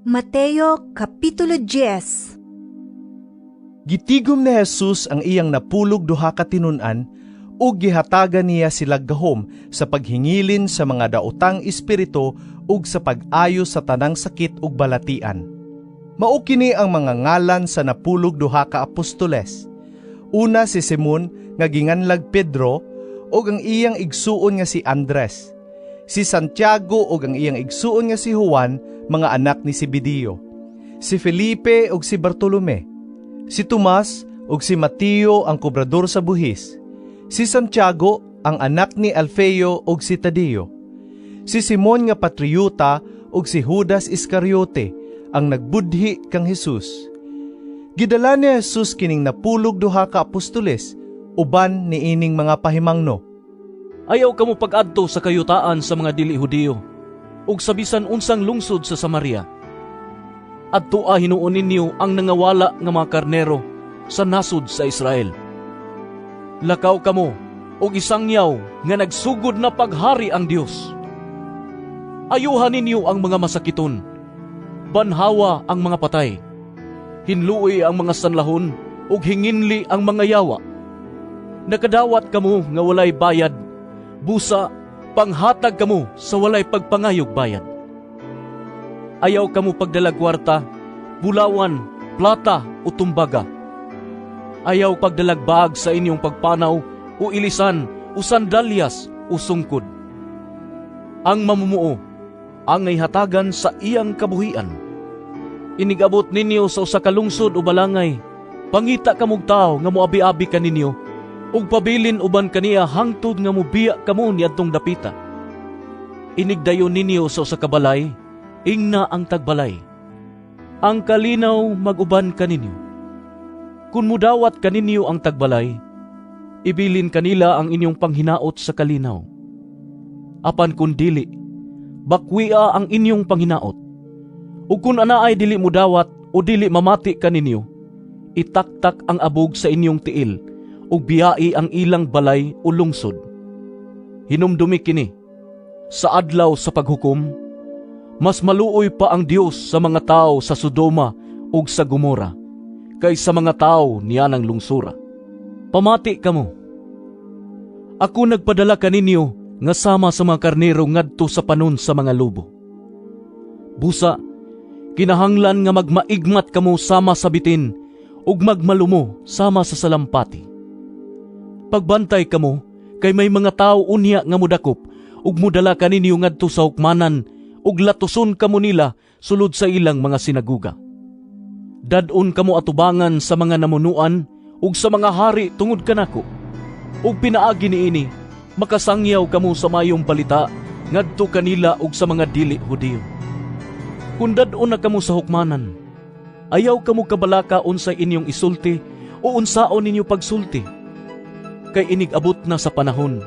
Mateo Kapitulo 10. Gitigom ni Jesus ang iyang 12 ka tinun-an ug gihatagan niya sila gahom sa paghingilin sa mga daotang espiritu ug sa pag-ayo sa tanang sakit ug balatian. Mao kini ang mga ngalan sa 12 ka apostoles. Una si Simon nga ginganlag Pedro ug ang iyang igsuon nga si Andres. Si Santiago ug ang iyang igsuon nga si Juan, mga anak ni Zebedeo. Si Felipe ug si Bartolome. Si Tomas ug si Mateo ang kobrador sa buhis. Si Santiago ang anak ni Alfeo ug si Tadeo. Si Simon nga patriota ug si Judas Iscariote ang nagbudhi kang Hesus. Gidala ni Jesus kining 12 ka apostoles uban niining mga pahimangno. Ayaw kamo pag-adto sa kayutaan sa mga dili Hudiyo ug sa bisan unsang lungsod sa Samaria. Adtoa hinuon ninyo ang nangawala nga mga karnero sa nasod sa Israel. Lakaw kamo og isangyaw nga nagsugod na paghari ang Dios. Ayuhan ninyo ang mga masakiton, banhawa ang mga patay, hinlui ang mga sanlahon ug hinginli ang mga yawa. Nakadawat kamo nga walay bayad, busa panghatag kamo sa walay pagpangayog bayad. Ayaw kamo pagdalag kwarta, bulawan, plata o tumbaga. Ayaw pagdalag bag sa inyong pagpanaw o ilisan o sandalyas o sungkod. Ang mamumuo angay hatagan sa iyang kabuhian. Inigabot ninyo sa usa ka lungsod o balangay, pangita kamog tawo nga moabi-abi kaninyo ug pabilin uban kaniya hangtod nga mobiya kamo niadtong dapita. Inigdayon ninyo sa usa ka balay, ingna ang tagbalay, "Ang kalinaw mag-uban kaninyo." Kun mudawat kaninyo ang tagbalay, ibilin kanila ang inyong panghinaot sa kalinaw. Apan kun dili, bakwia ang inyong panghinaot. Ug kun anaay dili mudawat o dili mamati kaninyo, itaktak ang abog sa inyong tiil ug biyai ang ilang balay o lungsod. Hinumdumi kini, sa adlaw sa paghukom, mas maluoy pa ang Dios sa mga tawo sa Sodoma ug sa Gomora kaysa mga tawo niyanang lungsura. Pamati kamo. Ako nagpadala kaninyo nga sama sa mga karnero ngadto sa panon sa mga lobo. Busa, kinahanglan nga magmaigmat kamo sama sa bitin ug magmalumo sama sa salampati. Pagbantay kamo kay may mga tawo unya nga modakop ug modala kaninyo ngadto sa hukmanan ug latuson kamo nila sulod sa ilang mga sinaguga. Dad-on kamo atubangan sa mga namunuan ug sa mga hari tungod kanako. Ug pinaagi niini, makasangyaw kamo sa mayong balita ngadto kanila ug sa mga dili Hudiyo. Kun dad-on na kamo sa hukmanan, ayaw kamo kabalaka unsay inyong isulti o unsaon ninyo pagsulti. Kay inig-abot na sa panahon,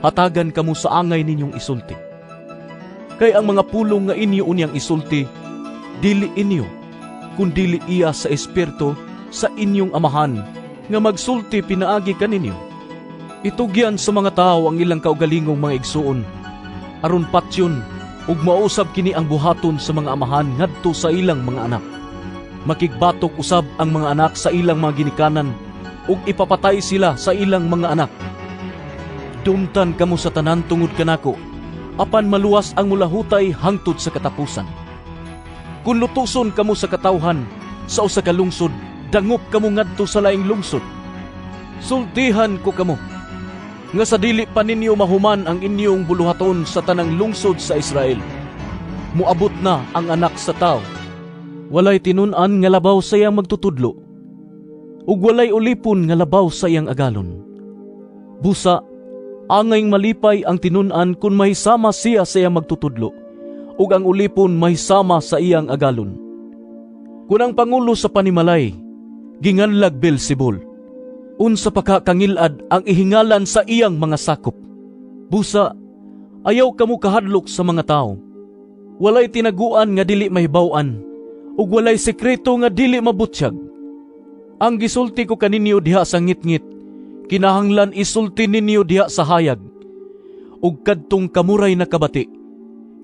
hatagan kamo sa angay ninyong isulti. Kay ang mga pulong nga inyo unyang isulti, dili inyo, kun dili iya sa Espiritu sa inyong Amahan nga magsulti pinaagi kaninyo. Itugyan sa mga tawo ang ilang kaugalingong mga igsuon, aron patyon ug mausab kini ang buhaton sa mga amahan ngadto sa ilang mga anak. Makigbatok usab ang mga anak sa ilang mga ginikanan ug ipapatay sila sa ilang mga anak. Dumtan kamo sa tanan tungod kanako, apan maluwas ang mulahutay hangtod sa katapusan. Kun lutuson kamo sa katawhan sa usa ka lungsod, dangop kamo ngadto sa laing lungsod. Sultihan ko kamo nga sa dili pa ninyo mahuman ang inyong buluhaton sa tanang lungsod sa Israel, moabot na ang Anak sa Tawo. Walay tinun-an nga labaw sa iyang magtutudlo, ug walay ulipon nga labaw sa iyang agalon. Busa, angay malipay ang tinun-an kun mahisama siya sa iyang magtutudlo, ug ang ulipon mahisama sa iyang agalon. Kun ang pangulo sa panimalay ginganlag Beelzebul, unsa pa ka kangilad ang ihingalan sa iyang mga sakop. Busa, ayaw kamo kahadlok sa mga tawo. Walay tinaguan nga dili mahibaw-an, ug walay sekreto nga dili mabutyag. Ang gisulti ko kaninyo diha sa ngitngit, kinahanglan isulti ninyo diha sa hayag. Ug kadtong kamuray nakabati,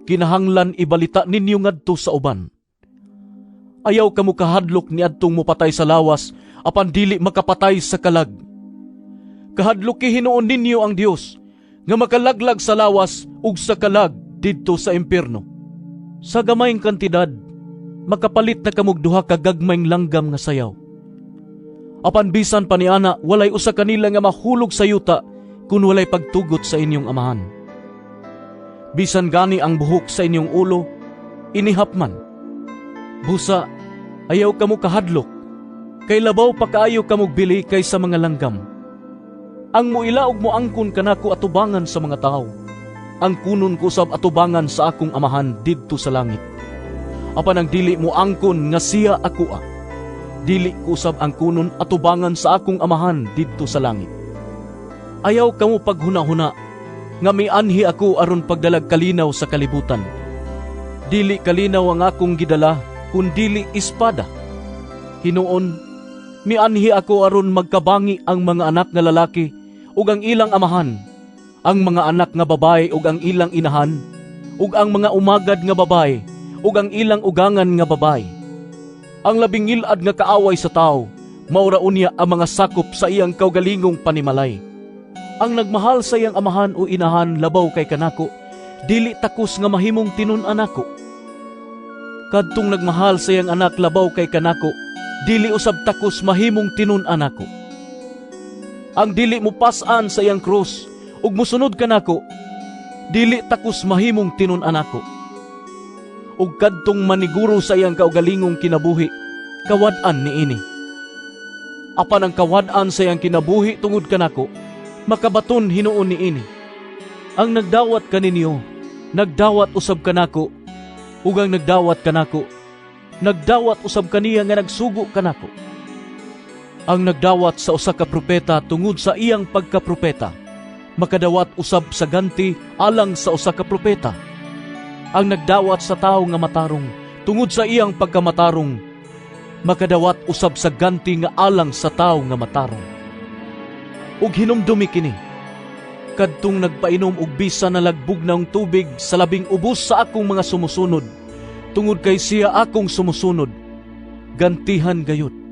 kinahanglan ibalita ninyo ngadto sa uban. Ayaw kamo kahadlok niadtong mopatay sa lawas apan dili makapatay sa kalag. Kahadloki hinuon ninyo ang Dios nga makalaglag sa lawas ug sa kalag didto sa impierno. Sa gamayng kantidad, makapalit na kamog duha ka gagmayng langgam nga sayaw. Apan bisan pa niana, walay usa kanila nga mahulog sa yuta kun walay pagtugot sa inyong Amahan. Bisan gani ang buhok sa inyong ulo, inihap man. Busa, ayaw kamo kahadlok, kay labaw pa kaayo kamog bili kaysa mga langgam. Ang muila og moangkon kanako atubangan sa mga tawo, angkonon ko usab atubangan sa akong Amahan didto sa langit. Apan ang dili moangkon nga siya akoa, dili ko usab angkonon atubangan sa akong Amahan didto sa langit. Ayaw kamo paghunahuna nga mianhi ako aron pagdalag kalinaw sa kalibutan. Dili kalinaw ang akong gidala, kun dili espada. Hinuon, mianhi ako aron magkabangi ang mga anak nga lalaki ug ang ilang amahan, ang mga anak nga babaye ug ang ilang inahan, ug ang mga umagad nga babaye ug ang ilang ugangan nga babaye. Ang labing ngil-ad nga kaaway sa tawo, mao ra unya ang mga sakop sa iyang kaugalingong panimalay. Ang nagmahal sa iyang amahan o inahan labaw kay kanako, dili takos nga mahimong tinun-an nako. Kadtong nagmahal sa iyang anak labaw kay kanako, dili usab takos mahimong tinun-an nako. Ang dili mopas-an sa iyang krus ug mosunod kanako, dili takos mahimong tinun-an nako. Ug kadtong maniguro sa iyang kaugalingong kinabuhi, kawad-an niini. Apan ang kawad-an sa iyang kinabuhi tungod kanako, makabaton hinuon niini. Ang nagdawat kaninyo, nagdawat usab kanako, ug ang nagdawat kanako, nagdawat usab kaniya nga nagsugo kanako. Ang nagdawat sa usa ka propeta tungod sa iyang pagkapropeta, makadawat usab sa ganti alang sa usa ka propeta. Ang nagdawat sa tawo nga matarong tungod sa iyang pagkamatarong, makadawat usab sa ganti nga alang sa tawo nga matarong. Ug hinumdumi kini, kadtong nagpainom og bisan nalagbugnaong tubig sa labing ubos sa akong mga sumusunod, tungod kay siya akong sumusunod, gantihan gayud.